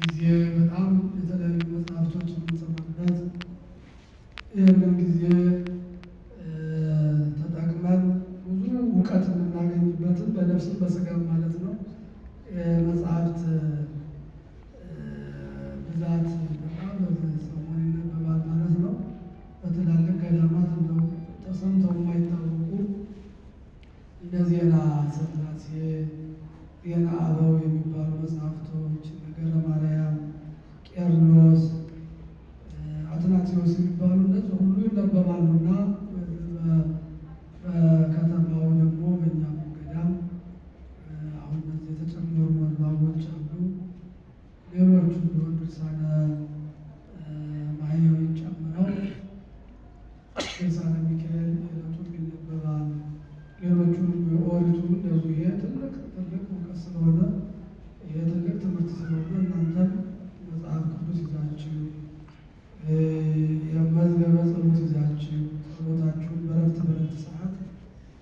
ጊዜ በጣም የተለያዩ መጽሐፍቶች የምንሰማበት ይህንን ጊዜ ተጠቅመን ብዙ እውቀት የምናገኝበትን በነፍስም በስጋም ማለት ነው። የመጽሐፍት ብዛት በጣም ሰሞኑን ይነበባል ማለት ነው። በትላልቅ ገዳማት እንደው ተሰምተው የማይታወቁ እንደ ዜና ሥላሴ፣ ዜና አበው የሚባሉ መጽሐፍቶች፣ ነገረ ማርያም፣ ቄርሎስ፣ አትናቴዎስ የሚባሉ እነዚህ ሁሉ ይነበባሉና በከተማው ደግሞ በእኛም ገዳም አሁን እነዚህ የተጨመሩ ምንባቦች አሉ። ሌሎቹ ቢሆን ድርሳነ ማሕየዊን ጨምረው ድርሳነ ሚካኤል የዕለቱም ይነበባል። ሌሎቹም ኦሪቱም እንደዚሁ። ይሄ ትልቅ ትልቅ እውቀት ስለሆነ፣ ይሄ ትልቅ ትምህርት ስለሆነ እናንተም መጽሐፍ ቅዱስ ይዛችሁ፣ የመዝገበ ጸሎት ይዛችሁ ጸሎታችሁን በረፍት በረፍት ሰዓት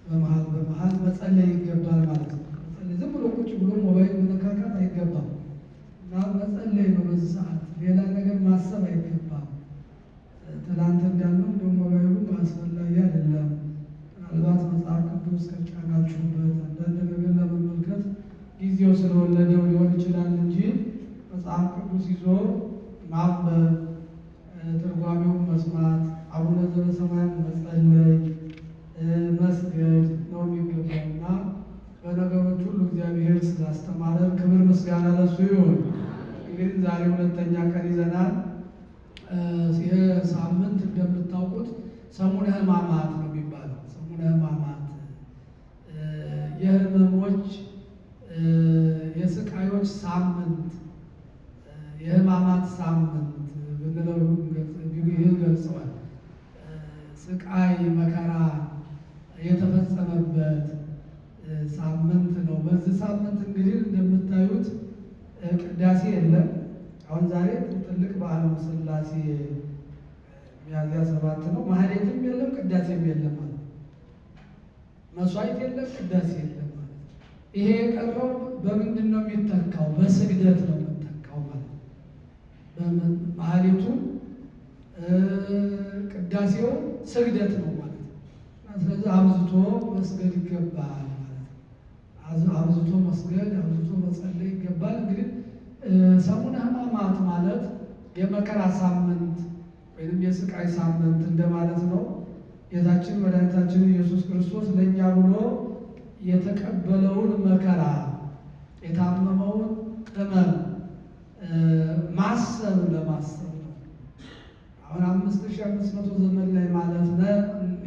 በመሀል በመሀል መጸለይ ይገባል ማለት ነው። መጸለይ፣ ዝም ብሎ ቁጭ ብሎ ሞባይል መነካካት አይገባም እና መጸለይ ነው በዚህ ሰዓት፣ ሌላ ነገር ማሰብ አይገባም። ትናንት እንዳልነው እንደ ሞባይሉ አስፈላጊ አይደለም። ምናልባት መጽሐፍ ቅዱስ ከጫናችሁበት አንዳንድ ነገር ለመመልከት ጊዜው ስለወለደው ሊሆን ይችላል እንጂ መጽሐፍ ቅዱስ ይዞ ማንበብ፣ ትርጓሜውን መስማት፣ አቡነ ዘበሰማያት መጸለይ፣ መስገድ ነው የሚገባው እና በነገሮች ሁሉ እግዚአብሔር ስላስተማረን ክብር ምስጋና ለሱ ይሁን። እንግዲህ ዛሬ ሁለተኛ ቀን ይዘናል። ይህ ሳምንት እንደምታውቁት ሰሙነ ሕማማት ነው የሚባለው። ሰሙነ ሕማማት የሕመሞች የስቃዮች ሳምንት፣ የሕማማት ሳምንት ብንለው ይህ ገልጸዋል። ስቃይ መከራ የተፈጸመበት ሳምንት ነው። በዚህ ሳምንት እንግዲህ እንደምታዩት ቅዳሴ የለም። አሁን ዛሬ ትልቅ በዓል ነው፣ ሥላሴ ሚያዝያ 7 ነው። ማህሌትም የለም፣ ቅዳሴም የለም ማለት ነው። መስዋዕት የለም፣ ቅዳሴ የለም ማለት ነው። ይሄ የቀረው በምንድን ነው የሚተካው? በስግደት ነው የሚተካው ማለት ነው። ማህሌቱ ቅዳሴው ስግደት ነው ማለት ነው። ስለዚህ አብዝቶ መስገድ ይገባል ማለት ነው። አብዝቶ መስገድ፣ አብዝቶ መጸለይ ይገባል። እንግዲህ ሰሙነ ሕማማት ማለት የመከራ ሳምንት ወይም የስቃይ ሳምንት እንደማለት ነው። ጌታችን መድኃኒታችን ኢየሱስ ክርስቶስ ለእኛ ብሎ የተቀበለውን መከራ፣ የታመመውን ሕመም ማሰብ ለማሰብ ነው። አሁን 5500 ዘመን ላይ ማለት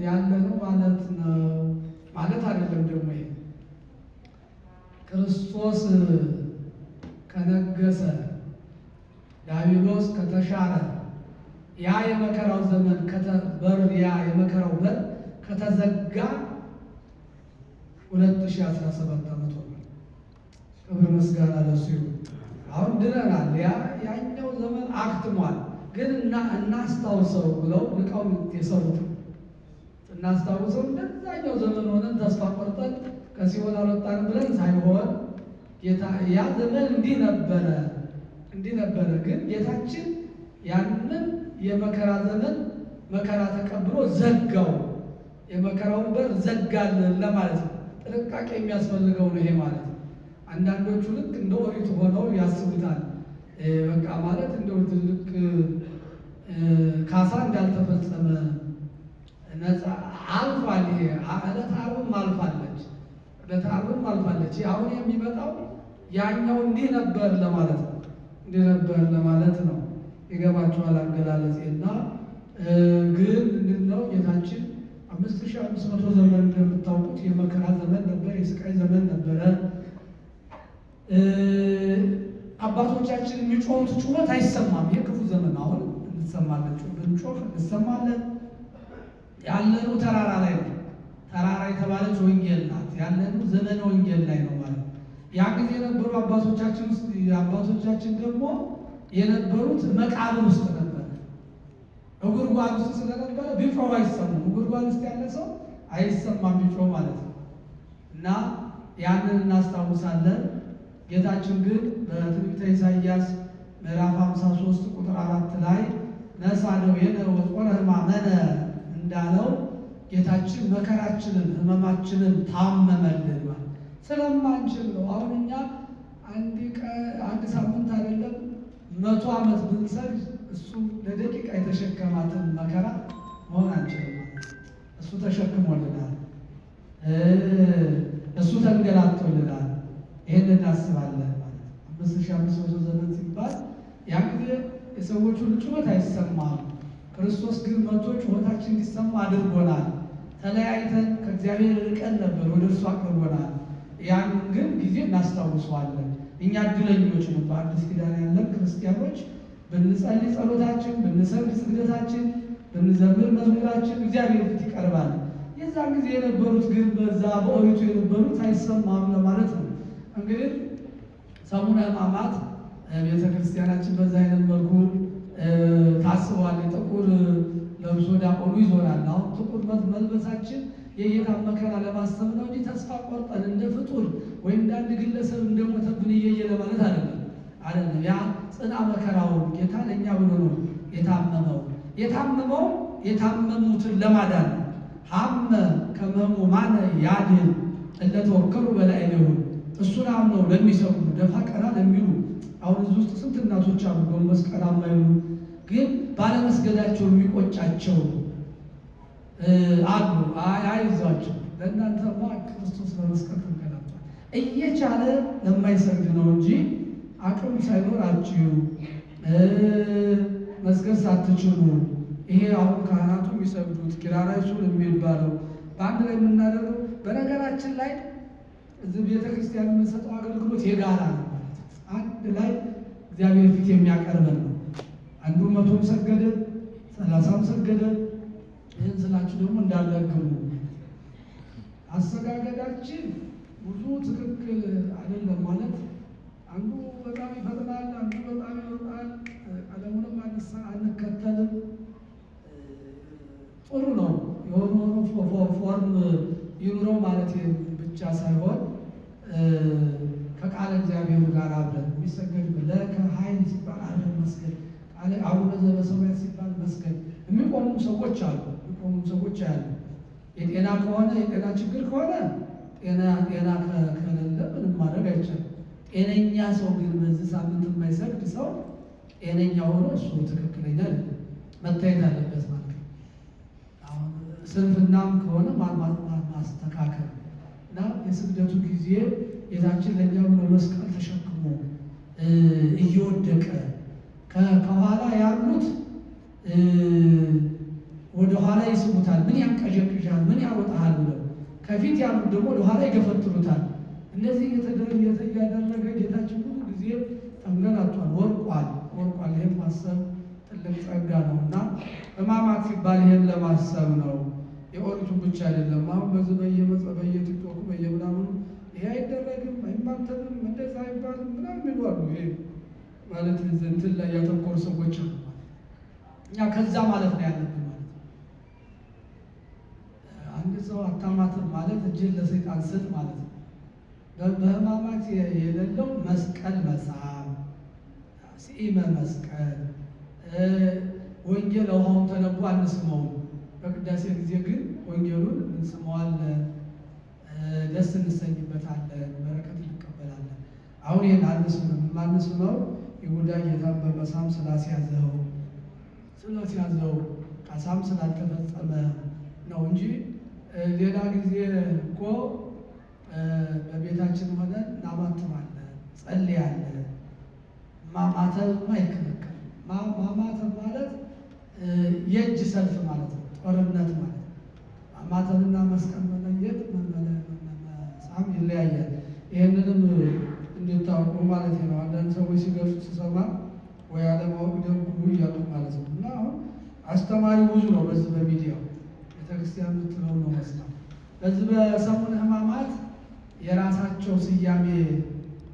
ያለነው ማለት ነው ማለት አይደለም። ደግሞ ይሄ ክርስቶስ ከነገሰ፣ ዲያብሎስ ከተሻረ፣ ያ የመከራው ዘመን በር ያ የመከራው በር ከተዘጋ 2017 ዓመት ሆኗል። ክብር ምስጋና ለእሱ ይሁን። አሁን ድነናል። ያኛው ዘመን አክትሟል። ግን እናስታውሰው ብለው ሊቃውንት የሰሩት እናስታውሰው፣ እንደዛኛው ዘመን ሆነን ተስፋ ቆርጠን ከሲኦል አልወጣንም ብለን ሳይሆን ጌታ ያ ዘመን እንዲህ ነበረ እንዲህ ነበረ፣ ግን ጌታችን ያንን የመከራ ዘመን መከራ ተቀብሎ ዘጋው፣ የመከራውን በር ዘጋልን ለማለት ነው። ጥንቃቄ የሚያስፈልገው ነው ይሄ ማለት ነው። አንዳንዶቹ ልክ እንደ ኦሪት ሆነው ያስቡታል። በቃ ማለት እንደው ትልቅ ካሳ እንዳልተፈጸመ ነፃ አልፏል። ይሄ ዕለተ ዓርብም አልፋለች፣ ዕለተ ዓርብም አልፋለች። አሁን የሚመጣው ያኛው እንዲህ ነበር ለማለት ነው፣ እንዲህ ነበር ለማለት ነው። ይገባችኋል አገላለጼ። እና ግን ምንድን ነው ጌታችን 5500 ዘመን እንደምታውቁት የመከራ ዘመን ነበር፣ የስቃይ ዘመን ነበረ። አባቶቻችን የሚጮሁት ጩኸት አይሰማም። ይሄ ክፉ ዘመን አሁን እንሰማለን፣ ብንጮህ እንሰማለን። ያለነው ተራራ ላይ ነው። ተራራ የተባለች ወንጌል ናት። ያለነው ዘመነ ወንጌል ላይ ነው ማለት ነው። ያ ጊዜ የነበሩ አባቶቻችን ውስጥ አባቶቻችን ደግሞ የነበሩት መቃብር ውስጥ ነበር። ጉድጓድ ውስጥ ስለነበረ ቢጮህ አይሰሙም። ጉድጓድ ውስጥ ያለ ሰው አይሰማም ቢጮህ ማለት ነው። እና ያንን እናስታውሳለን። ጌታችን ግን በትንቢተ ኢሳይያስ ምዕራፍ 53 ቁጥር 4 ላይ ነሳ ደዌነ ወጾረ ሕማመነ እንዳለው ጌታችን መከራችንን ሕመማችንን ታመመልን ማለት ስለማንችል ነው። አሁን እኛ አንድ ሳምንት አይደለም 100 ዓመት ብንሰግድ እሱ ለደቂቃ የተሸከማትን መከራ መሆን አንችልም ማለት ነው። እሱ ተሸክሞልናል፣ እሱ ተንገላቶልናል። ይህን እናስባለን ማለት ነው። 5500 ዘመን ሲባል ያን ጊዜ የሰዎች ሁሉ ጩኸት አይሰማም። ክርስቶስ ግን መጥቶ ጩኸታችን እንዲሰማ አድርጎናል። ተለያይተን ከእግዚአብሔር ርቀን ነበር፣ ወደ እርሱ አቅርቦናል። ያን ግን ጊዜ እናስታውሰዋለን። እኛ እድለኞች ነን። በአዲስ ኪዳን ያለን ክርስቲያኖች ብንጸልይ ጸሎታችን፣ ብንሰግድ ስግደታችን፣ ብንዘምር መዝሙራችን እግዚአብሔር ፊት ይቀርባል። የዛን ጊዜ የነበሩት ግን በዛ በኦሪቱ የነበሩት አይሰማም ለማለት ነው። እንግዲህ ሰሙነ ሕማማት ቤተ ክርስቲያናችን በዛ አይነት መልኩ ታስቧል። ጥቁር ለብሶ ዲያቆኑ ይዞራል። አሁን ጥቁር መልበሳችን የጌታን መከራ ለማሰብ ነው እንጂ ተስፋ ቆርጠን እንደ ፍጡር ወይም እንደ አንድ ግለሰብ እንደሞተብን እየየ ለማለት አይደለም አይደለም። ያ ጽና መከራውን ጌታ ለእኛ ብሎ ነው የታመመው። የታመመው የታመሙትን ለማዳን ነው። ሐመ ከመ ሕሙማነ ያድኅን እለ ተወከሉ በላዕሌሁ። እሱን አምነው ለሚሰግዱ፣ ደፋ ቀና ለሚሉ፣ አሁን እዚህ ውስጥ ስንት እናቶች አሉ ጎንበስ ቀና የማይሉ ግን ባለመስገዳቸው የሚቆጫቸው አሉ። አይ አይዟቸው፣ ለእናንተማ ክርስቶስ በመስቀል ተንገላቷል። እየቻለ ለማይሰግድ ነው እንጂ አቅም ሳይኖራችሁ፣ መስገድ ሳትችሉ፣ ይሄ አሁን ካህናቱ የሚሰግዱት ኪራራይሱን የሚባለው በአንድ ላይ የምናደርገው፣ በነገራችን ላይ እዚህ ቤተክርስቲያን የምንሰጠው አገልግሎት የጋራ ነው ማለት ነው። አንድ ላይ እግዚአብሔር ፊት የሚያቀርበን ነው። አንዱ 100ም ሰገደ፣ 30ም ሰገደ። ይህን ስላችሁ ደግሞ እንዳለግሙ፣ አሰጋገዳችን ብዙ ትክክል አይደለም ማለት አንዱ በጣም ይፈጥናል፣ አንዱ በጣም ይወጣል። ቀለሙንም አንከተልም። ጥሩ ነው። የሆነ ሆኖ form ይኑረው ማለት ብቻ ሳይሆን ከቃለ እግዚአብሔሩ ጋር አብረን የሚሰገድ፣ ለከ ኃይል ሲባል አብረን መስገድ፣ ቃለ አቡነ ዘበሰማያት ሲባል መስገድ። የሚቆሙ ሰዎች አሉ፣ የሚቆሙ ሰዎች አሉ። የጤና ከሆነ፣ የጤና ችግር ከሆነ፣ ጤና ከሌለ ምንም ማድረግ አይቻልም። ጤነኛ ሰው ግን በዚህ ሳምንት የማይሰግድ ሰው ጤነኛ ሆኖ እሱ ትክክለኛ አይደለም፣ መታየት አለበት ማለት ነው። አሁን ስንፍናም ከሆነ ማስተካከል እና የስግደቱ ጊዜ ጌታችን ለእኛ ብሎ መስቀል ተሸክሞ እየወደቀ ከኋላ ያሉት ወደ ኋላ ይስቡታል። ምን ያንቀዠቅዣል፣ ምን ያሮጣሃል ብለው፣ ከፊት ያሉት ደግሞ ወደ ኋላ ይገፈትሩታል። እነዚህ እያደረገ ጌታችን ብዙ ጊዜ ተንገላቷል፣ ወርቋል፣ ወርቋል። ይህም ማሰብ ትልቅ ጸጋ ነው እና ሕማማት ሲባል ይህን ለማሰብ ነው። የኦሪቱን ብቻ አይደለም። አሁን በዚህ በየቲክቶኩ በየምናምኑ ይሄ አይደረግም፣ አይማተብም፣ እንደዛ አይባልም ምናምን የሚሉ አሉ። ይሄ ማለት እንትን ላይ ያተኮሩ ሰዎች አሉ። እኛ ከዛ ማለት ነው ያለብን ማለት ነው። አንድ ሰው አታማትብ ማለት እጅን ለሰይጣን ስጥ ማለት ነው። በሕማማት የሌለው መስቀል መሳም፣ ስኢመ መስቀል፣ ወንጌል ውሃውን ተነቦ አንስመውም። በቅዳሴ ጊዜ ግን ወንጌሉን እንስመዋለን፣ ደስ እንሰኝበታለን፣ በረከት እንቀበላለን። አሁን ይህን አንስምም። የማንስመው ይሁዳ ጌታን በመሳም ስላስያዘው ካሳም ስላልተፈጸመ ነው እንጂ ሌላ ጊዜ እኮ በቤታችን ሆነን እናማትባለን፣ ጸልያለን። ማማተብማ አይከለከልም። ማማተብ ማለት የእጅ ሰልፍ ማለት ነው፣ ጦርነት ማለት ነው። ማማተብና መስቀል መለየት መሳም ይለያያል። ይህንንም እንድታውቁ ማለት ነው። አንዳንድ ሰዎች ሲገልጹ ስሰማ ወይ አለማወቅ ደጉ እያሉ ማለት ነው። እና አሁን አስተማሪ ብዙ ነው በዚህ በሚዲያው፣ ቤተክርስቲያን የምትለው ነው መስማት። በዚህ በሰሙነ ሕማማት የራሳቸው ስያሜ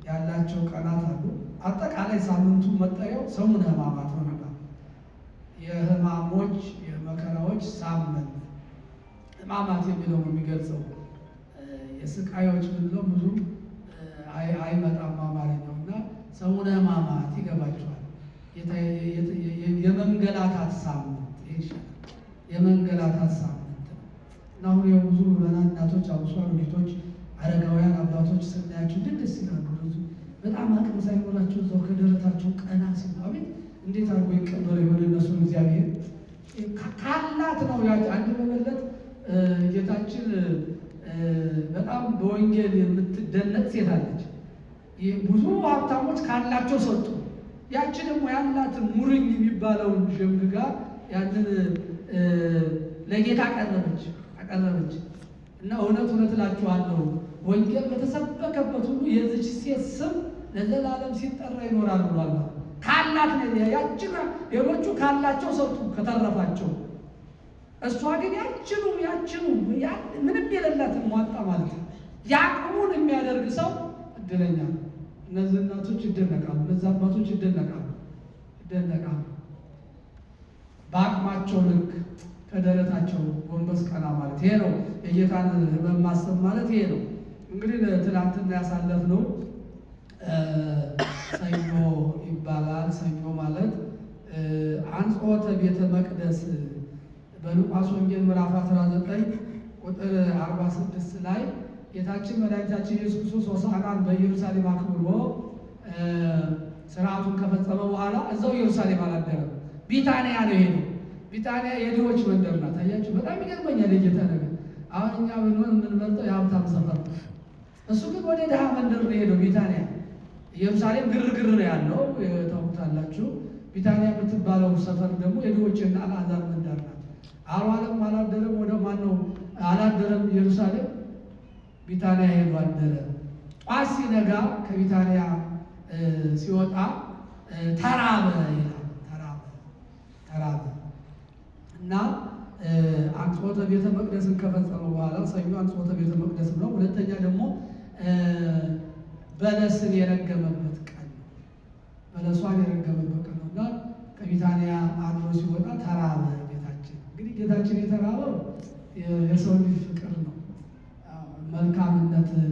ያላቸው ቀናት አሉ። አጠቃላይ ሳምንቱ መጠሪያው ሰሙነ ሕማማት ነው የሚባለው። የሕማሞች የመከራዎች ሳምንት፣ ሕማማት የሚለው ነው የሚገልጸው። የስቃዮች ምንለው ብዙ አይመጣም አማርኛው እና ሰሙነ ሕማማት ይገባቸዋል። የመንገላታት ሳምንት ይሻላል። የመንገላታት ሳምንት ነው እና አሁን የብዙ ምዕመናን እናቶች፣ አብሶ አሮጊቶች፣ አረጋውያን አባቶች ስናያቸው እንዴት ደስ ይላሉ። ብዙ በጣም አቅም ሳይኖራቸው እዛው ከደረታቸው ቀና ሲሉ አቤት እንዴት አድርጎ ይቀበለው የሆነ እነሱን እግዚአብሔር ካላት ነው። አንድ መበለት ጌታችን በጣም በወንጌል የምትደነቅ ሴት አለች። ብዙ ሀብታሞች ካላቸው ሰጡ። ያቺ ደግሞ ያላትን ሙርኝ የሚባለውን ሸምግጋ ያንን ለጌታ አቀረበች እና እውነት እውነት እላችኋለሁ ወንጌል በተሰበከበት ሁሉ የዚች ሴት ስም ለዘላለም ሲጠራ ይኖራል ብሏል። ካላት ያቺ ሌሎቹ ካላቸው ሰጡ ከተረፋቸው፣ እሷ ግን ያችኑ ያችኑ ምንም የሌላትን ሟጣ ማለት ነው። የአቅሙን የሚያደርግ ሰው እድለኛ ነው። እነዚህ እናቶች ይደነቃሉ፣ እነዚህ አባቶች ይደነቃሉ ይደነቃሉ። በአቅማቸው ልክ ከደረታቸው ጎንበስ ቀና ማለት ይሄ ነው። የጌታን ሕመም ማሰብ ማለት ይሄ ነው። እንግዲህ ትናንትና ያሳለፍነው ሰኞ ይባላል። ሰኞ ማለት አንጽሖተ ቤተ መቅደስ በሉቃስ ወንጌል ምዕራፍ 19 ቁጥር 46 ላይ ጌታችን መድኃኒታችን ኢየሱስ ክርስቶስ ሆሳዕናን በኢየሩሳሌም አክብሮ ስርዓቱን ከፈጸመ በኋላ እዛው ኢየሩሳሌም አላደረም። ቢታንያ ነው የሄደው። ቢታንያ የድሆች መንደር ናት። አያችሁ፣ በጣም ይገርመኛል የጌታ ነገር። አሁን እኛ ብንሆን የምንመርጠው የሀብታም ሰፈር፣ እሱ ግን ወደ ድሃ መንደር ነው የሄደው። ቢታንያ ኢየሩሳሌም ግርግር ነው ያለው፣ ታውቁታላችሁ። ቢታንያ የምትባለው ሰፈር ደግሞ የድሆችና አልዓዛር መንደር ናት። አልዋለም አላደረም፣ ወደ ማን ነው አላደረም፣ ኢየሩሳሌም ቢታንያ ሄዶ አደረ። ጧት ሲነጋ ከቢታንያ ሲወጣ ተራበ ይላል። ተራበ ተራበ እና አንጽሖተ ቤተ መቅደስን ከፈጸመ በኋላ ሰኞ አንጽሖተ ቤተ መቅደስ ነው። ሁለተኛ ደግሞ በለስን የረገመበት ቀን ነው። በለሷን የረገመበት ቀን ነው እና ከቢታንያ አድሮ ሲወጣ ተራበ ጌታችን። እንግዲህ ጌታችን የተራበው የሰው ልጅ ፍቅር ነው። መልካምነትን፣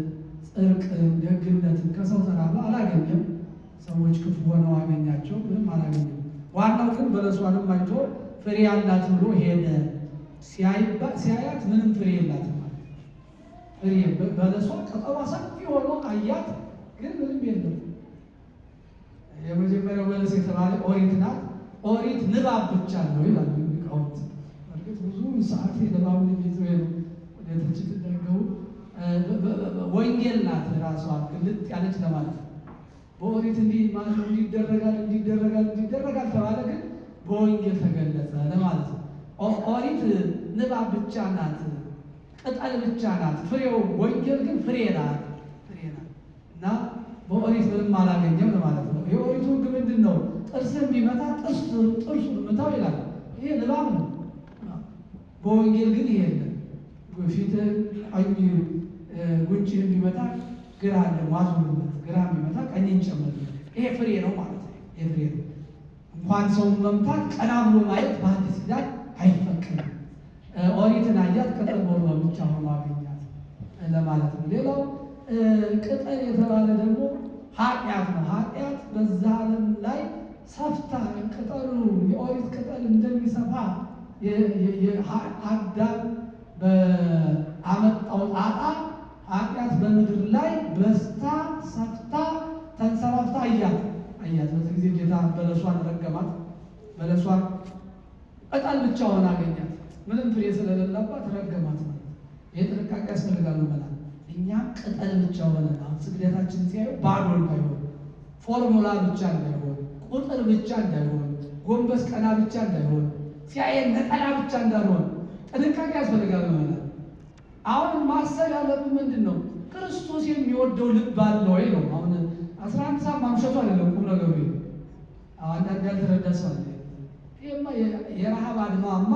ጽድቅን፣ ደግነትን ከሰው ተራበ፣ አላገኘም። ሰዎች ክፉ ሆነው አገኛቸው፣ ምንም አላገኘም። ዋናው ግን በለሷንም አይቶ ፍሬ ያላት ብሎ ሄደ። ሲያያት ምንም ፍሬ የላትም ማለት ፍሬ በለሷ ቅጠሏ ሰፊ ሆኖ አያት፣ ግን ምንም የለም። የመጀመሪያው በለስ የተባለ ኦሪት ናት። ኦሪት ንባብ ብቻ ነው ይላሉ ሊቃውንት። በእርግጥ ብዙ ሰዓት የንባቡን የሚይዘው ነው፣ ወደ ትችት እንዳይገቡ። ወንጌል ናት ራሷ ግልጥ ያለች ለማለት ነው። በኦሪት እንዲህ ማለት እንዲደረጋል እንዲደረጋል እንዲደረጋል ተባለ፣ ግን በወንጌል ተገለጸ ለማለት ነው። ኦሪት ንባብ ብቻ ናት፣ ቅጠል ብቻ ናት። ፍሬው ወንጌል ግን ፍሬ ናት፣ ፍሬ ናት እና በኦሪት ምንም አላገኘም ለማለት ነው። የኦሪቱ ሕግ ምንድን ነው? ጥርስን ቢመታ ጥርሱን ምታው ይላል። ይሄ ንባብ ነው። በወንጌል ግን ይሄ የለም። ፊትህን ቀኝ ጉንጭህን ቢመታ ግራ ደግሞ አዙርበት፣ ግራ ቢመታ ቀኝን ጨምርበት። ይሄ ፍሬ ነው ማለት ነው። ይሄ ፍሬ ነው። እንኳን ሰውን መምታት ቀና ብሎ ማየት በአዲስ ኪዳን አይፈቀድም። ኦሪትን አያት ቅጠል ሆኖ ብቻ ሆኖ አገኛት ለማለት ነው። ሌላው ቅጠል የተባለ ደግሞ ኃጢአት ነው። ኃጢአት በዛ ዓለም ላይ ሰፍታ ቅጠሉ የኦሪት ቅጠል እንደሚሰፋ አዳም በአመጣው ጣጣ ኃጢአት በምድር ላይ በስታ ሰፍታ ተንሰራፍታ አያት አያት። በዚህ ጊዜ ጌታ በለሷን ረገማት። በለሷን ቅጠል ብቻ ሆና አገኛት። ምንም ፍሬ ስለሌለባት ረገማት ማለት ይህ ጥንቃቄ ያስፈልጋል። መላል እኛ ቅጠል ብቻ ሆነን አሁን ስግደታችን ሲያዩ ባዶ እንዳይሆን፣ ፎርሙላ ብቻ እንዳይሆን፣ ቁጥር ብቻ እንዳይሆን፣ ጎንበስ ቀና ብቻ እንዳይሆን፣ ሲያየን ነጠላ ብቻ እንዳይሆን ጥንቃቄ ያስፈልጋል። መላል አሁን ማሰብ ያለብን ምንድን ነው? ክርስቶስ የሚወደው ልብ አለ ወይ ነው። አሁን 11 ሰዓት ማምሸቱ አይደለም ቁም ነገሩ። አንዳንድ ያልተረዳ ሰው አለ። ይሄማ የረሃብ አድማማ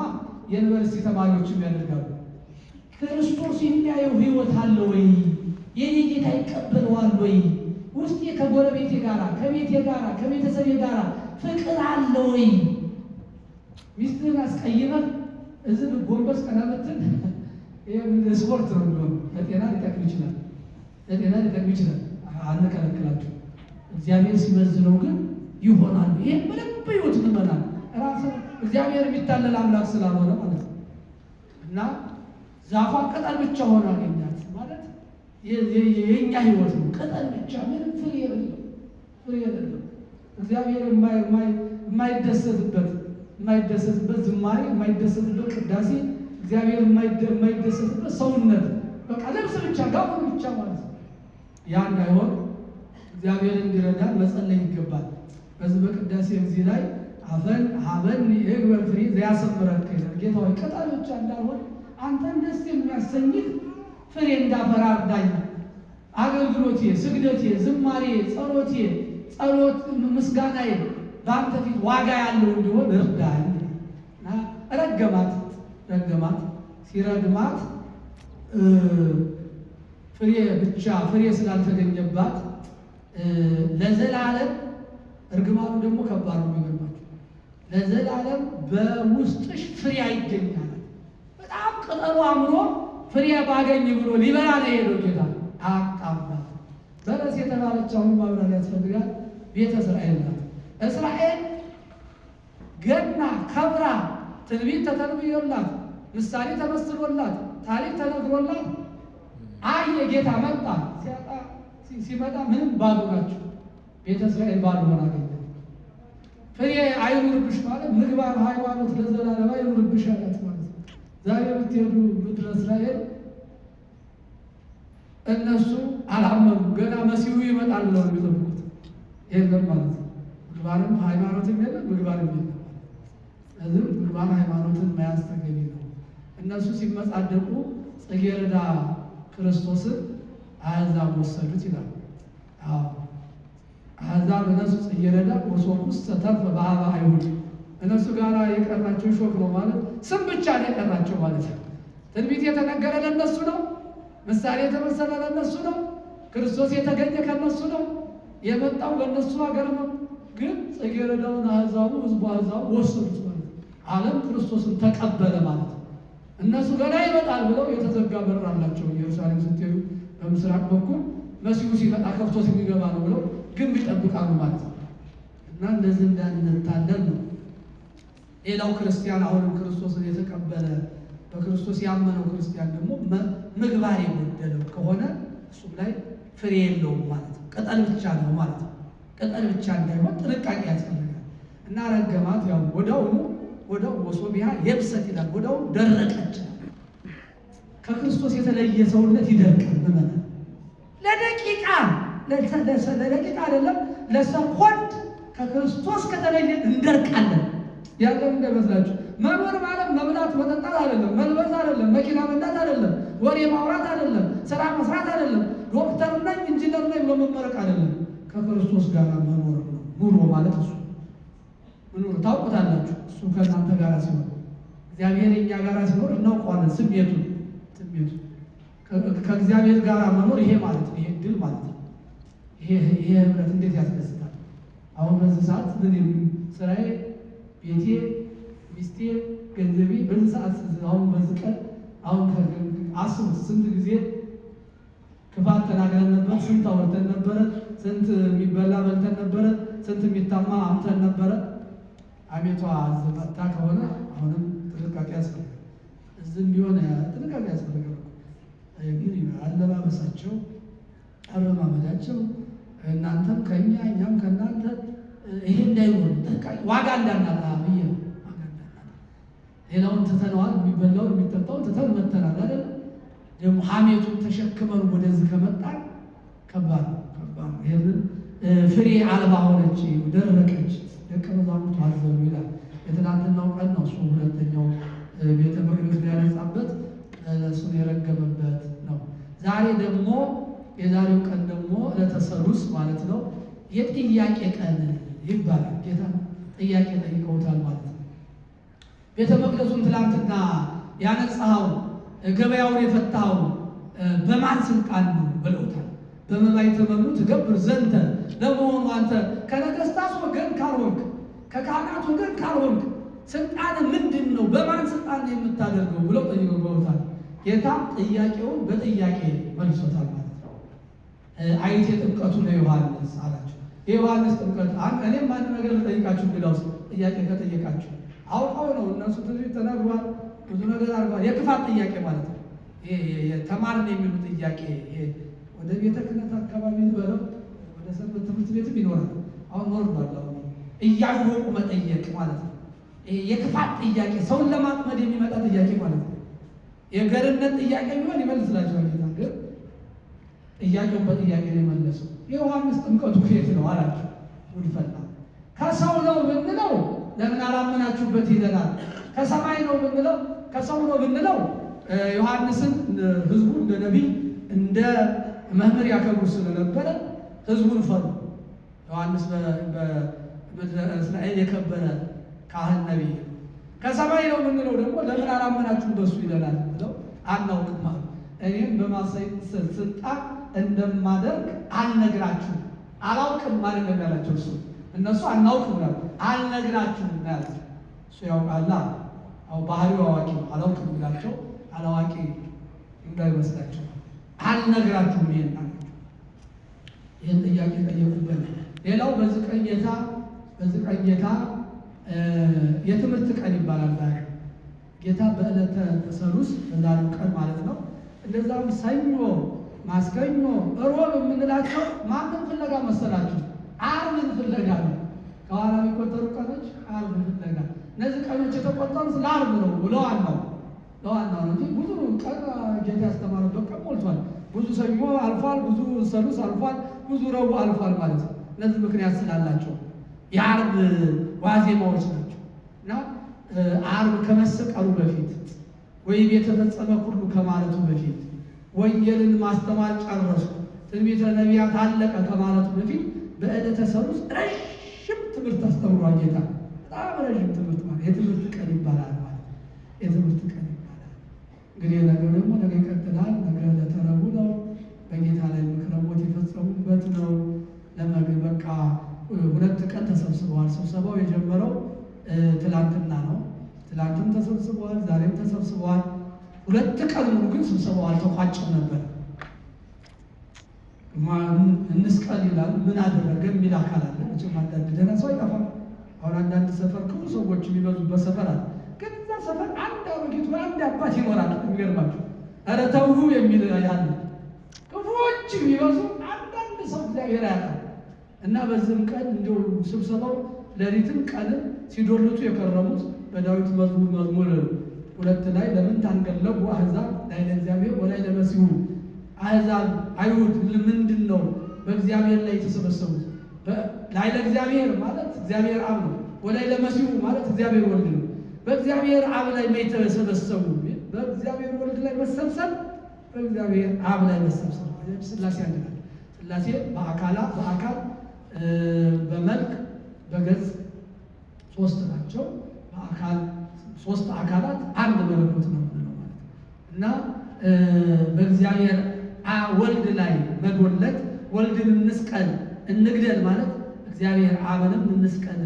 የዩኒቨርሲቲ ተማሪዎችም ያደርጋሉ። ክርስቶስ የሚያየው ሕይወት አለ ወይ? የኔ ጌታ ይቀበለዋል ወይ? ውስጤ ከጎረቤቴ ጋራ፣ ከቤቴ ጋራ፣ ከቤተሰቤ ጋራ ፍቅር አለ ወይ? ሚስትህን አስቀይመህ እዚህ ጎንበስ ቀና ብትል ስፖርት ነው የሚሆነው። ለጤና ሊጠቅም ይችላል፣ ለጤና ሊጠቅም ይችላል። አንከለክላችሁ። እግዚአብሔር ሲመዝነው ግን ይሆናሉ። ይሄ በደንብ ህይወት ምመናል። ራሱ እግዚአብሔር የሚታለል አምላክ ስላልሆነ ማለት ነው። እና ዛፏ ቅጠል ብቻ ሆኖ አገኛት ማለት የእኛ ህይወት ነው። ቅጠል ብቻ ምንም ፍሬ የሌለው፣ ፍሬ የሌለው፣ እግዚአብሔር የማይደሰትበት ዝማሬ፣ የማይደሰትበት ቅዳሴ፣ እግዚአብሔር የማይደሰትበት ሰውነት፣ በቃ ልብስ ብቻ፣ ጋውን ብቻ ማለት ነው። ያ እንዳይሆን እግዚአብሔር እንዲረዳን መጸለይ ይገባል። በዚህ በቅዳሴ ጊዜ ላይ አፈን ሀበኒ እግበር ፍሬ ዘያሰምረከ ይላል። ጌታ ሆይ፣ ቅጠል ብቻ እንዳልሆን አንተን ደስ የሚያሰኝህ ፍሬ እንዳፈራ እርዳኝ። አገልግሎቴ፣ ስግደቴ፣ ዝማሬ፣ ጸሎቴ፣ ጸሎት ምስጋናዬ በአንተ ፊት ዋጋ ያለው እንዲሆን እርዳኝ። እና ረገማት፣ ረገማት። ሲረግማት ፍሬ ብቻ፣ ፍሬ ስላልተገኘባት ለዘላለም፣ እርግማኑ ደግሞ ከባድ ነው። የሚገርማችሁ ለዘላለም በውስጥሽ ፍሬ አይገኛል። በጣም ቅጠሉ አምሮ ፍሬ ባገኝ ብሎ ሊበላ ነው የሄደው ጌታ፣ አጣባት። በለስ የተባለች አሁን ማብራሪያ ያስፈልጋል። ቤተ እስራኤል ናት። እስራኤል ገና ከብራ፣ ትንቢት ተተንብዮላት፣ ምሳሌ ተመስሎላት፣ ታሪክ ተነግሮላት አየ ጌታ መጣ። ሲያጣ፣ ሲመጣ ምንም ባዶ ናቸው። ቤተ እስራኤል ባዶ ሆና አገኘ። ፍሬ አይኑርብሽ ማለት ምግባር ሃይማኖት ለዘላለም አይኑርብሽ አላት ማለት ነው። ዛሬ ብትሄዱ ምድረ እስራኤል እነሱ አላመኑ። ገና መሲሁ ይመጣል ብለው ነው የሚጠብቁት። የለም ማለት ነው። ምግባርም ሃይማኖትም የለም፣ ምግባርም የለም ማለት ነው። ስለዚህ ምግባር ሃይማኖትን መያዝ ተገቢ ነው። እነሱ ሲመጻደቁ ጽጌረዳ ክርስቶስን አሕዛብ ወሰዱት ይላል። አዎ፣ አሕዛብ እነሱ ጽጌረዳ ወሶኩስ ተርፈ በሀበ አይሁድ፣ እነሱ ጋር የቀራቸው ሾክ ነው ማለት ስም ብቻ ነው የቀራቸው ማለት ነው። ትንቢት የተነገረ ለእነሱ ነው። ምሳሌ የተመሰለ ለእነሱ ነው። ክርስቶስ የተገኘ ከእነሱ ነው። የመጣው በእነሱ ሀገር ነው። ግን ጽጌረዳውን አሕዛቡ፣ ህዝቡ፣ አሕዛቡ ወሰዱት ማለት ነው። ዓለም ክርስቶስን ተቀበለ ማለት ነው። እነሱ ገና ይመጣል ብለው የተዘጋ በር አላቸው። ኢየሩሳሌም ስትሄዱ በምስራቅ በኩል መሲሁ ሲመጣ ከፍቶት የሚገባ ነው ብለው ግንብ ይጠብቃሉ ማለት ነው። እና እንደዚህ እንዳንታለል ነው። ሌላው ክርስቲያን፣ አሁንም ክርስቶስን የተቀበለ፣ በክርስቶስ ያመነው ክርስቲያን ደግሞ ምግባር የጎደለው ከሆነ እሱም ላይ ፍሬ የለውም ማለት ነው። ቅጠል ብቻ ነው ማለት ነው። ቅጠል ብቻ እንዳይሆን ጥንቃቄ ያስፈልጋል። እና ረገማት፣ ያው ወዲያውኑ፣ ወዲያው ወሶቢያ የብሰት ይላል። ወዲያውኑ ደረቀች። ከክርስቶስ የተለየ ሰውነት ይደርቃል። ምዕመናን፣ ለደቂቃ፣ ለደቂቃ አይደለም፣ ለሰኮንድ ከክርስቶስ ከተለየ እንደርቃለን። ያለን እንዳይመስላችሁ መኖር ማለት መብላት መጠጣት አይደለም፣ መልበስ አይደለም፣ መኪና መንዳት አይደለም፣ ወሬ ማውራት አይደለም፣ ስራ መስራት አይደለም፣ ዶክተር ነኝ፣ ኢንጂነር ነኝ ብሎ መመረቅ አይደለም። ከክርስቶስ ጋር መኖር ነው። ኑሮ ማለት እሱ ኑሮ ታውቁታላችሁ። እሱ ከእናንተ ጋር ሲሆን፣ እግዚአብሔር የኛ ጋር ሲኖር እናውቀዋለን። ስሜቱን፣ ስሜቱ ከእግዚአብሔር ጋር መኖር ይሄ ማለት ነው። ይሄ ድል ማለት ነው። ይሄ ህብረት እንዴት ያስደስታል። አሁን በዚህ ሰዓት ምን ስራዬ፣ ቤቴ፣ ሚስቴ፣ ገንዘቤ፣ በዚህ ሰዓት፣ አሁን በዚህ ቀን፣ አሁን አስቡት፣ ስንት ጊዜ ክፋት ተናግረን ነበር፣ ስንት አውርተን ነበረ፣ ስንት የሚበላ በልተን ነበረ፣ ስንት የሚታማ አምተን ነበረ። አሜቷ መጥታ ከሆነ አሁንም ጥንቃቄ ያስፈልጋል። እዚህም ቢሆን ጥንቃቄ ያስፈልጋል። ምን አለባበሳቸው፣ አረማመዳቸው፣ እናንተም ከኛ እኛም ከእናንተ፣ ይሄ እንዳይሆን ጥንቃቄ፣ ዋጋ እንዳናጣ ብዬ ነው። ዋጋ እንዳናጣ። ሌላውን ትተነዋል፣ የሚበላውን የሚጠጣውን ትተን መተናል አይደል? ደግሞ ሐሜቱን ተሸክመን ወደዚህ ከመጣን ከባድ ነው፣ ከባድ ነው። ይሄንን ፍሬ አልባ ሆነች፣ ደረቀች፣ ደቀ መዛሙርቱ አዘኑ ይላል። የትናንትናው ቀን ነው እሱ፣ ሁለተኛው ቤተ መቅደስ ያነጻበት፣ እሱን የረገመበት ነው። ዛሬ ደግሞ፣ የዛሬው ቀን ደግሞ ዕለተ ሰሉስ ማለት ነው። የጥያቄ ቀን ይባላል። ጌታ ጥያቄ ጠይቀውታል ማለት ነው። ቤተ መቅደሱን ትላንትና ያነጻኸው፣ ገበያውን የፈታኸው በማን ስልጣን ነው ብለውታል። በመባይተ መኑ ትገብር ዘንተ፣ ለመሆኑ አንተ ከነገስታት ወገን ካልሆንክ፣ ከካህናት ወገን ካልሆንክ ስልጣን ምንድን ነው? በማን ስልጣን ነው የምታደርገው ብለው ጠይቀውታል። ጌታ ጥያቄውን በጥያቄ መልሶታል ማለት ነው። አይቴ ጥምቀቱ ለዮሐንስ አላቸው። የዮሐንስ ጥምቀት እኔም አንድ ነገር ልጠይቃችሁ። እንግዳውስ ጥያቄ ከጠየቃችሁ አውቀው ነው እነሱ ትንቢት ተናግሯል፣ ብዙ ነገር አድርጓል። የክፋት ጥያቄ ማለት ነው። ይሄ ተማርን የሚሉ ጥያቄ ይሄ ወደ ቤተ ክህነት አካባቢ በለው ወደ ሰንበት ትምህርት ቤትም ይኖራል። አሁን ወርዷል። አሁን እያወቁ መጠየቅ ማለት ነው። ይሄ የክፋት ጥያቄ ሰውን ለማጥመድ የሚመጣ ጥያቄ ማለት ነው። የገርነት ጥያቄ ቢሆን ይመልስላቸዋል ጌታ፣ ግን ጥያቄውን በጥያቄ ነው የመለሰው። የዮሐንስ ጥምቀቱ ከየት ነው አላቸው። ጉድ ፈላ። ከሰው ነው ብንለው ለምን አላመናችሁበት ይለናል። ከሰማይ ነው ብንለው ከሰው ነው ብንለው ዮሐንስን ሕዝቡ እንደ ነቢይ እንደ መምህር ያከብሩ ስለነበረ ሕዝቡን ፈሩ። ዮሐንስ በምድረ እስራኤል የከበረ ካህን ነቢይ ነው። ከሰማይ ነው ብንለው ደግሞ ለምን አላመናችሁም በሱ ይለናል ብለው አናውቅም አሉ። እኔም በማሳይ ስልጣን እንደማደርግ አልነግራችሁም፣ አላውቅም ማለት ነው ያላቸው እሱ። እነሱ አናውቅም ነው አልነግራችሁም ነው ያላቸው። እሱ ያውቃላ። አው ባህሪው አዋቂ ነው። አላውቅም ቢላቸው አላዋቂ እንዳይመስላቸው አልነግራችሁም ይሄን አላቸው። ይህን ጥያቄ ጠየቁበት። ሌላው በዚህ ቀን ጌታ በዚህ ቀን ጌታ የትምህርት ቀን ይባላል። ዛሬ ጌታ በዕለተ ሰሉስ በዛሬው ቀን ማለት ነው። እንደዛም ሰኞ፣ ማክሰኞ፣ እሮብ የምንላቸው ማንን ፍለጋ መሰላችሁ? ዓርብን ፍለጋ ነው። ከኋላ የሚቆጠሩ ቀኖች ዓርብን ፍለጋ። እነዚህ ቀኖች የተቆጠሩት ለዓርብ ነው፣ ለዋናው ለዋናው ነው እንጂ ብዙ ቀን ጌታ ያስተማረበት ቀን ሞልቷል። ብዙ ሰኞ አልፏል፣ ብዙ ሰሉስ አልፏል፣ ብዙ ረቡዕ አልፏል ማለት ነው። እነዚህ ምክንያት ስላላቸው የዓርብ ዋዜማዎች ናቸው እና ዓርብ ከመሰቀሉ በፊት ወይም የተፈጸመ ሁሉ ከማለቱ በፊት ወንጌልን ማስተማር ጨረስኩ፣ ትንቢተ ነቢያት አለቀ ከማለቱ በፊት በዕለተ ሰሉስ ረዥም ትምህርት አስተምሯል ጌታ። በጣም ረዥም ትምህርት ማለት የትምህርት ቀን ይባላል ማለት የትምህርት ቀን ይባላል። እንግዲህ ነገ ደግሞ ነገ ይቀጥላል። ነገ ዕለተ ረቡዕ ነው። በጌታ ላይ ምክረ ሞት የፈጸሙበት ነው። ለመግ በቃ 2 ቀን ተሰብስበዋል። ስብሰባው የጀመረው ትላንትና ነው። ትላንትም ተሰብስበዋል፣ ዛሬም ተሰብስበዋል። 2 ቀን ሙሉ ግን ስብሰባው አልተቋጨም ነበር። እንስቀል ይላል። ምን አደረገ የሚል አካል አለ። መቼም አንዳንድ ደህና ሰው አይጠፋም። አሁን አንዳንድ ሰፈር ክፉ ሰዎች የሚበዙበት ሰፈር አለ። ግን እዛ ሰፈር አንድ አሮጊት ወይ አንድ አባት ይኖራል። የሚገርማችሁ ኧረ ተው የሚል ያለ ክፉዎች የሚበዙ አንዳንድ ሰው እግዚአብሔር ያውቃል። እና በዚህም ቀን እንደው ስብሰባው ሌሊትም ቀንም ሲዶልቱ የከረሙት በዳዊት መዝሙር መዝሙር 2 ላይ ለምን ታንገለጉ አሕዛብ ላዕለ እግዚአብሔር ወላዕለ መሲሑ፣ አሕዛብ አይሁድ ምንድን ነው በእግዚአብሔር ላይ የተሰበሰቡት? ላዕለ እግዚአብሔር ማለት እግዚአብሔር አብ ነው። ወላዕለ መሲሑ ማለት እግዚአብሔር ወልድ ነው። በእግዚአብሔር አብ ላይ የተሰበሰቡ በእግዚአብሔር ወልድ ላይ መሰብሰብ በእግዚአብሔር አብ ላይ መሰብሰብ ስላሴ አንድ ናቸው። ስላሴ በአካል በመልክ በገጽ 3 ናቸው። በአካል 3 አካላት አንድ መለኮት ነው የምንለው ማለት ነው። እና በእግዚአብሔር ወልድ ላይ መዶለት ወልድን እንስቀል እንግደል ማለት እግዚአብሔር አብንም እንስቀል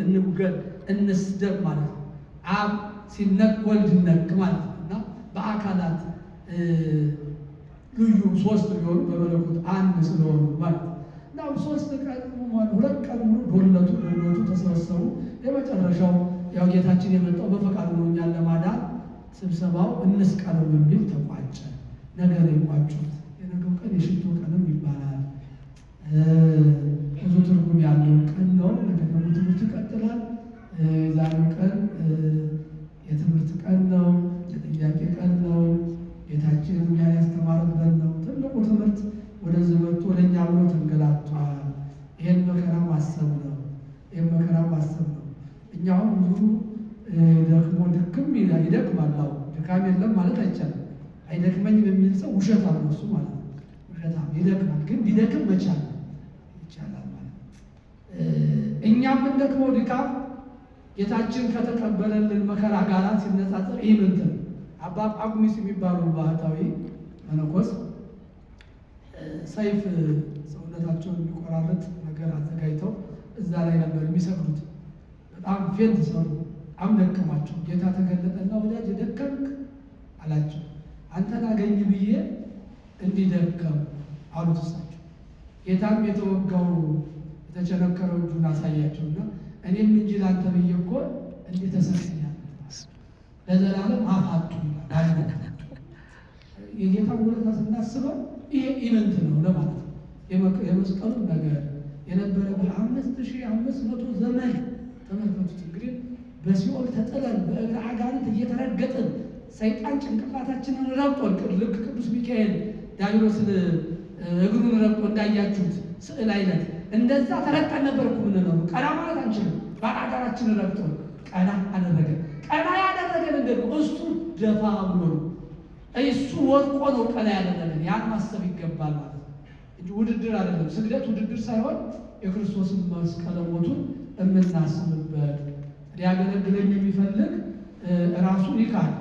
እንውገል እንስደብ ማለት ነው። አብ ሲነክ ወልድ ይነክ ማለት ነው። እና በአካላት ልዩ 3 ቢሆኑ በመለኮት አንድ ስለሆኑ ማለት ነው። እና 3 ቀን ሙሉ 2 ቀን ሙሉ ዶለቱ ዶለቱ ተሰበሰቡ። የመጨረሻው ያው ጌታችን የመጣው በፈቃዱ ነው እኛን ለማዳን ስብሰባው እንስቀለው በሚል ተቋጨ። ነገር የቋጩት የነገው ቀን የሽቶ ቀንም ይባላል። ብዙ ትርጉም ያለው ቀን ነው። ነገ ደግሞ ትምህርቱ ይቀጥላል። የዛሬው ቀን የትምህርት ቀን ነው። የጥያቄ ቀን ነው። ጌታችን እኛን ያስተማረበት ነው። ትልቁ ትምህርት ወደዚህ መጥቶ ለእኛ ብሎ ተንገላቷል። ይሄን መከራ ማሰብ ነው። ይሄን መከራ ማሰብ ነው። እኛ አሁን ብዙ ደክሞ ድክም ይላል፣ ይደክማል። አዎ ድካም የለም ማለት አይቻልም። አይደክመኝም የሚል ሰው ውሸታም ነው እሱ ማለት ነው። ውሸታም ይደክማል፣ ግን ቢደክም መቻል ይቻላል ማለት ነው። እኛ የምንደክመው ድካም ጌታችን ከተቀበለልን መከራ ጋር ሲነጻጸር ይህ ምንድን ነው? አባ ጳኩሚስ የሚባሉ ባህታዊ መነኮስ ሰይፍ ሰውነታቸውን የሚቆራርጥ ነገር አዘጋጅተው እዛ ላይ ነበር የሚሰቅሉት። በጣም faint ሰሩ፣ በጣም ደከማቸው። ጌታ ተገለጠና ወዳጅ ደከምክ አላቸው። አንተን አገኝ ብዬ እንዲደከም አሉት እሳቸው። ጌታም የተወጋው የተቸነከረው እጁን አሳያቸውና እኔም እንጂ ላንተ ብዬ እኮ እንዲህ ተሰቅያለሁ፣ ለዘላለም አፍ አጡ ይላል። የጌታ ውለታ ስናስበው ይሄ ኢምንት ነው ለማለት ነው። የመስቀሉ ነገር የነበረ 5500 ዘመን ተመልከቱት። እንግዲህ በሲኦል ተጥለን በእግረ አጋንንት እየተረገጥን ሰይጣን ጭንቅላታችንን ረግጦን ልክ ቅዱስ ሚካኤል ዲያብሎስን እግሩን ረግጦ እንዳያችሁት ስዕል አይነት እንደዛ ተረግጠን ነበር እኮ የምንኖረው። ቀና ማለት አንችልም። ባላጋራችንን ረግጦን ቀና አደረገን። ቀና ያደረገን ደግሞ እሱ ደፋ ብሎ ነው፣ እሱ ወድቆ ነው ቀና ያደረገን። ያን ማሰብ ይገባል ማለት ነው እንጂ ውድድር አይደለም። ስግደት ውድድር ሳይሆን የክርስቶስን መስቀለ ሞቱን የምናስብበት። ሊያገለግለኝ የሚፈልግ ራሱን ይካድ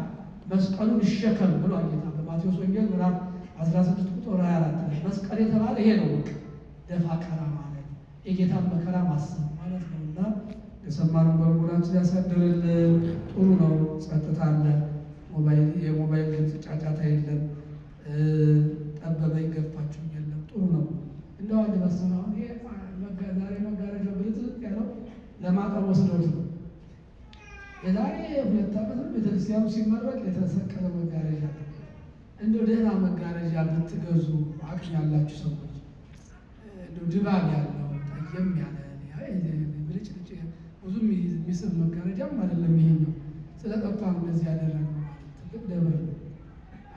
መስቀሉን ይሸከም ብሏል ጌታ በማቴዎስ ወንጌል ምዕራፍ 16 ቁጥር 24 ላይ። መስቀል የተባለ ይሄ ነው። በቃ ደፋ ቀና ማለት የጌታን መከራ ማሰብ ማለት ነው። እና የሰማነውን በልቦናችን ያሳድርልን። ጥሩ ነው። ጸጥታ አለ። የሞባይል ድምፅ ጫጫታ የለም። ጠበበኝ ገፋችሁኝ የለም። ጥሩ ነው። እንደው አንድ መሰለህ አሁን ይሄ ዛሬ መጋረጃው ብልጥልጥ ያለው ለማጠብ ወስደውት ነው። የዛሬ 2 ዓመት ነው ቤተክርስቲያኑ ሲመረቅ የተሰቀለ መጋረጃ ነው። እንደው ደህና መጋረጃ ብትገዙ አቅም ያላችሁ ሰዎች እንደው ድባብ ያለው ጠየም ያለ ብልጭልጭ ብዙ የሚስብ መጋረጃም አይደለም ይሄኛው። ስለጠፋ ነው እንደዚህ ያደረግነው። ትልቅ ደብር ነው።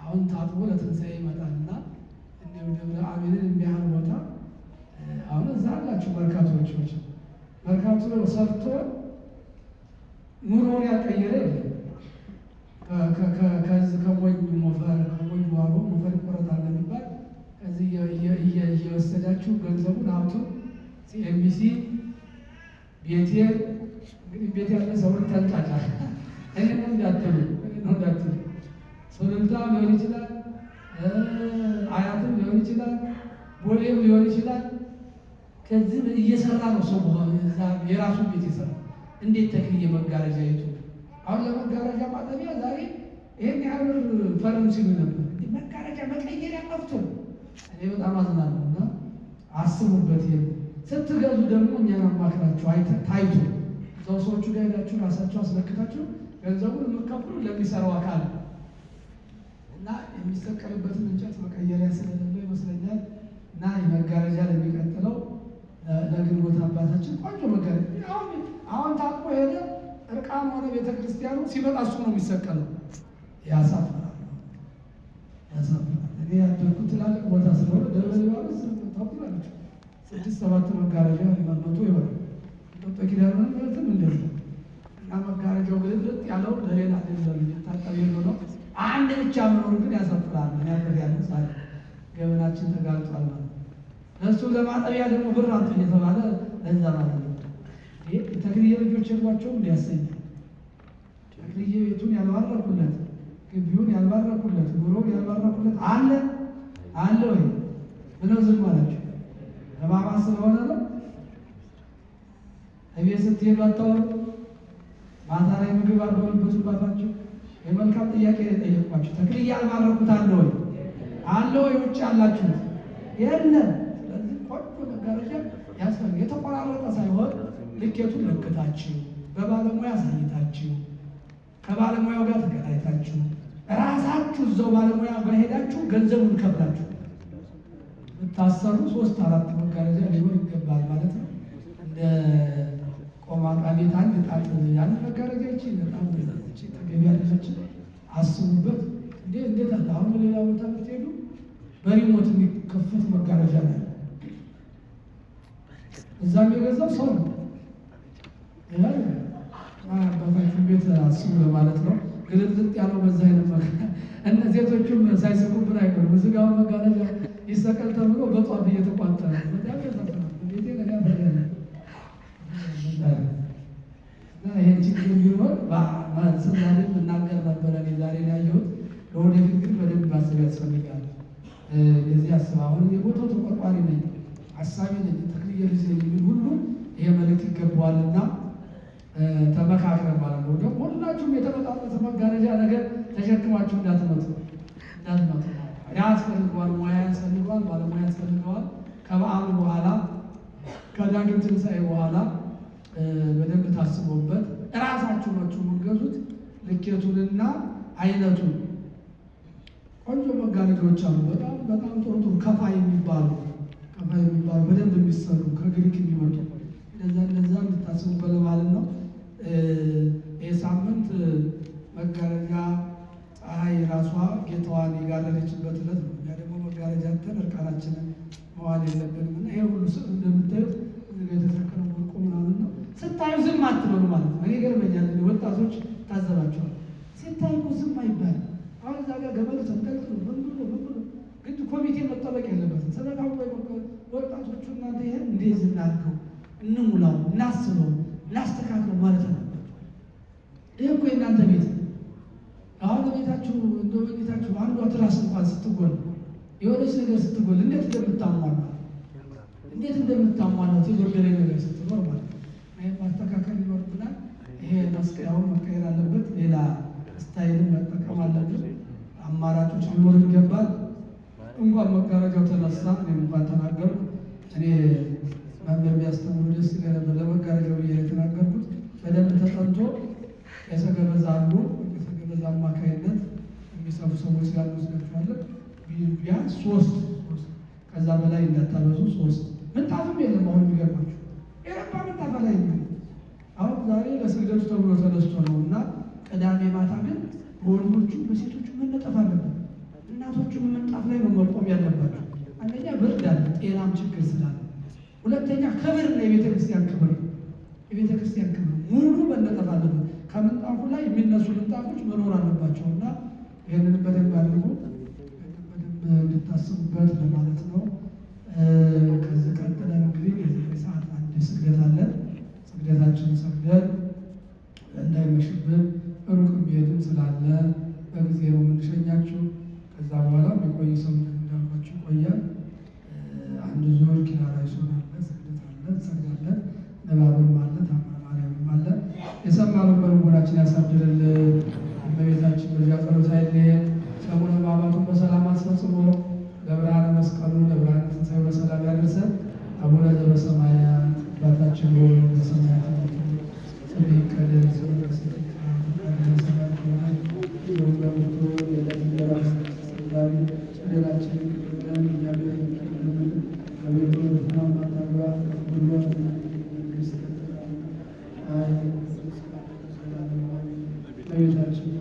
አሁን ታጥቦ ለትንሣኤ ይመጣልና እንደው ደብረ አቤልን የሚያህል ቦታ አሁን እዛ አላችሁ መርካቶዎች መርካቶ ሰርቶ ኑሮውን ያልቀየረ የለም። ከዚህ ከሞኝ ሞፈር ከሞኝ ዋሮ ሞፈር ይቆረጣል እንደሚባል ከዚህ እየወሰዳችሁ ገንዘቡን ሀብቱን ሲኤምሲ ቤቴል እንግዲህ ቤት ያለ ሰውን ተንጫጫ እኔ ነው እንዳትሉ እኔ ነው እንዳትሉ ሱሉልታ ሊሆን ይችላል፣ አያትም ሊሆን ይችላል፣ ቦሌም ሊሆን ይችላል። ከዚህ እየሰራ ነው ሰው እዛ የራሱን ቤት የሰራ። እንዴት ተክልዬ መጋረጃ ይቱ አሁን ለመጋረጃ ማጠቢያ ዛሬ ይሄን ያህል ብር ፈርም ሲሉ ነበር። እንዴ መጋረጃ መቀየሪያ ጠፍቶ እኔ በጣም አዝናለሁ። እና አስቡበት። ይሄን ስትገዙ ደግሞ እኛን አማክራችሁ ታይቶ እዛው ሰዎቹ ጋር ሄዳችሁ ራሳችሁ አስለክታችሁ ገንዘቡን የምትከፍሉ ለሚሰራው አካል እና የሚሰቀልበትን እንጨት መቀየሪያ ስለሌለው ይመስለኛል። እና የመጋረጃ ለሚቀጥለው ለግንቦት አባታችን ቆንጆ መጋረጃ አሁን ታጥቦ ሄደ እርቃን ሆነ ቤተክርስቲያኑ ሲመጣ እሱ ነው የሚሰቀለው። ያሳፍራል፣ ያሳፍራል። እኔ ያደግኩት ትላልቅ ቦታ ስለሆነ ደብረ ሊባኖስ ታውቁታላችሁ፣ 6 7 መጋረጃ መቶ ይሆናል። እንጦጦ ኪዳነ ምሕረትም እንደዚህ እና መጋረጃው ግልጥልጥ ያለው ለሌላ አይደለም የሚታጠብ የሆነው አንድ ብቻ መኖሩ ግን ያሳፍራል። እኔ ያደርጋል ዛሬ ገበናችን ተጋልጧል ማለት ነው። ለእሱ ለማጠቢያ ደግሞ ብር አምጡ እየተባለ ለዛ ማለት ነው። ይሄ የተክልዬ ልጆች የሏቸውም ያሰኛል። ተክልዬ ቤቱን ያልባረኩለት፣ ግቢውን ያልባረኩለት፣ ኑሮውን ያልባረኩለት አለ አለ ወይ? ምነው ዝም አላችሁ? ሕማማት ስለሆነ ነው። እቤት ስትሄዱ አታወሩ? ማታ ላይ ምግብ አልበሉበትም ባፋችሁ? የመልካም ጥያቄ ነው የጠየቅኳችሁ። ተክልዬ ያልባረኩት አለ ወይ? አለ ወይ? ውጭ ያላችሁት የለም። ስለዚህ ቆንጆ መጋረጃ ያስፈልጋል። የተቆራረጠ ሳይሆን ልኬቱን ለክታችሁ በባለሙያ አሳይታችሁ ከባለሙያው ጋር ተገናኝታችሁ ራሳችሁ እዛው ባለሙያ ጋር ሄዳችሁ ገንዘቡን ከፍላችሁ ብታሰሩ 3 4 መጋረጃ ሊሆን ይገባል ማለት ነው። እንደ ቆማጣ ቤት አንድ ጣት ያን መጋረጃ ይቺ በጣም ይቺ ተገቢ አይደለች። አስቡበት። እንዴ እንዴት አለ አሁን ሌላ ቦታ ብትሄዱ በሪሞት የሚከፈት መጋረጃ ነው። እዛም የገዛው ሰው ነው። አባታችሁ ቤት አስቡ ለማለት ነው። ግልጥልጥ ያለው በዛ አይነት መጋረጃ እነ ሴቶቹም ሳይስቁብን አይቀሩም። እዚህ ጋር መጋረጃ ይሰቀል ተብሎ በጧፍ እየተቋጠረ ነው። በጣም ያሳዝናል። ቤቴ ነገር በደለ እና ይሄን ችግር ቢኖር ዛሬ እናገር ነበረ። እኔ ዛሬ ነው ያየሁት። ለወደፊት ግን በደንብ ማሰብ ያስፈልጋል። እንደዚህ አስብ። አሁን የቦታው ተቆርቋሪ ነኝ፣ አሳቢ ነኝ፣ ተክልዬ ልጅ ነኝ የሚል ሁሉ ይሄ መልእክት ይገባዋልና ተመካክረን ማለት ነው። ደግሞ ሁላችሁም የተበጣጠሰ መጋረጃ ነገር ተሸክማችሁ እንዳትመጡ ያስፈልገዋል። ሙያ ያስፈልገዋል፣ ባለሙያ ያስፈልገዋል። ከበዓሉ በኋላ ከዳግም ትንሣኤ በኋላ በደንብ ታስቦበት እራሳችሁ ናችሁ የምትገዙት ልኬቱንና አይነቱን። ቆንጆ መጋረጃዎች አሉ። በጣም በጣም ጥሩ ጥሩ ከፋ የሚባሉ ከፋ የሚባሉ በደንብ የሚሰሩ ከግሪክ የሚመጡ እንደዛ እንደዛ እንድታስቡበት ለማለት ነው። ይህ ሳምንት መጋረጃ ፀሐይ ራሷ ጌታዋን የጋረደችበት ዕለት ነው። እኛ ደግሞ መጋረጃ እንትን እርቃናችንን መዋል የለብንም እና ይሄ ሁሉ ስዕል እንደምታዩት እዚህ ጋር የተሰቀለው ወርቁ ምናምን ነው። ስታዩ ዝም አትበሉ ማለት ነው። እኔ ይገርመኛል፣ ወጣቶች ታዘባቸዋል። ሲታይ እኮ ዝም አይባልም። አሁን እዛ ጋር ገመዱ ተንጠልጥሎ ምን ብሎ ምን ብሎ ግን ኮሚቴ መጠበቅ የለበትም። ሰበካ ወጣቶቹ እናንተ ይሄን እንዴት እናድርገው፣ እንሙላው፣ እናስበው፣ እናስተካክለው ማለት አለባቸው። ይህ እኮ የእናንተ ቤት ነው። አሁን ቤታችሁ እንደ ቤታችሁ አንዷ ትራስ እንኳን ስትጎል የሆነች ነገር ስትጎል እንዴት እንደምታሟላ እንዴት እንደምታሟላት የጎደለ ነገር ስትኖር ማለት ነው። ይሄን ማስተካከል ይኖርብናል። ይሄ መስቀያውን መቀየር አለበት። ሌላ style ን መጠቀም አለብን። አማራጮች ሊኖሩ ይገባል። እንኳን መጋረጃው ተነሳ፣ እኔም እንኳን ተናገርኩ። እኔ መምህር ቢያስተምሩ ደስ ይለኝ ነበር። ለመጋረጃው ብዬ የተናገርኩት በደንብ ተጠንቶ ቄሰ ገበዛ አሉ። ቄሰ ገበዛ አማካይነት የሚሰሩ ሰዎች ጋር እንወስዳቸዋለን። ቢያንስ ሶስት ሶስት ከዛ በላይ እንዳታበዙ። ሶስት ምንጣፍም የለም። አሁን የሚገርማችሁ የረባ ምንጣፍ ላይ ነው። አሁን ዛሬ ለስግደቱ ተብሎ ተነስቶ ነው እና ቅዳሜ ማታ ግን በወንዶቹ በሴቶቹ መነጠፍ አለበት። እናቶቹ ምንጣፍ ላይ ነው መቆም ያለባቸው። አንደኛ ብርድ አለ፣ ጤናም ችግር ስላለ፣ ሁለተኛ ክብር ነው፣ የቤተ ክርስቲያን ክብር የቤተ ክርስቲያን ክብር ሙሉ መነጠፍ አለበት። ከምንጣፉ ላይ የሚነሱ ምንጣፎች መኖር አለባቸው እና ይህንን በደንብ አድርጎ በደንብ እንድታስቡበት ለማለት ነው። ከዚህ ቀጥለን እንግዲህ የ9 ሰዓት አንድ ስግደት አለን። ስግደታችንን ሰግደን እንዳይመሽብን ሩቅ የሚሄድም ስላለ በጊዜ ነው የምንሸኛችሁ። ከዛ በኋላ የሚቆይ ሰው እንዳልኳችሁ ይቆያል። አንድ ዙር ኪራራይሶን አለ፣ ስግደት አለ፣ እንሰግዳለን። ንባብም አለ፣ ታምረ ማርያምም አለ። የሰማነውን በልቦናችን ያሳድርልን። እመቤታችን በዚያ ጸሎት አይለየን። ሰሙነ ሕማማቱን በሰላም አስፈጽሞ ለብርሃነ መስቀሉ ለብርሃነ ትንሣኤው በሰላም ያደርሰን። አቡነ ዘበሰማያት አባታችን ሆይ በሰማያት የምትኖር ስምህ ይቀደስ፣ መንግስትህ ትምጣ፣ ፈቃድህ በሰማይ እንደሆነች እንዲሁም በምድር የዕለት እንጀራችንን ስጠን ዛሬ፣ በደላችንን ይቅር በለን እኛም የበደሉንን፣ አቤቱ ወደ ፈተና አታግባን፣ ከክፉ ሁሉ አድነን እንጂ መንግሥት ያንተ ናትና፣ ኃይል፣ ምስጋና ለዘላለሙ አሜን። እመቤታችን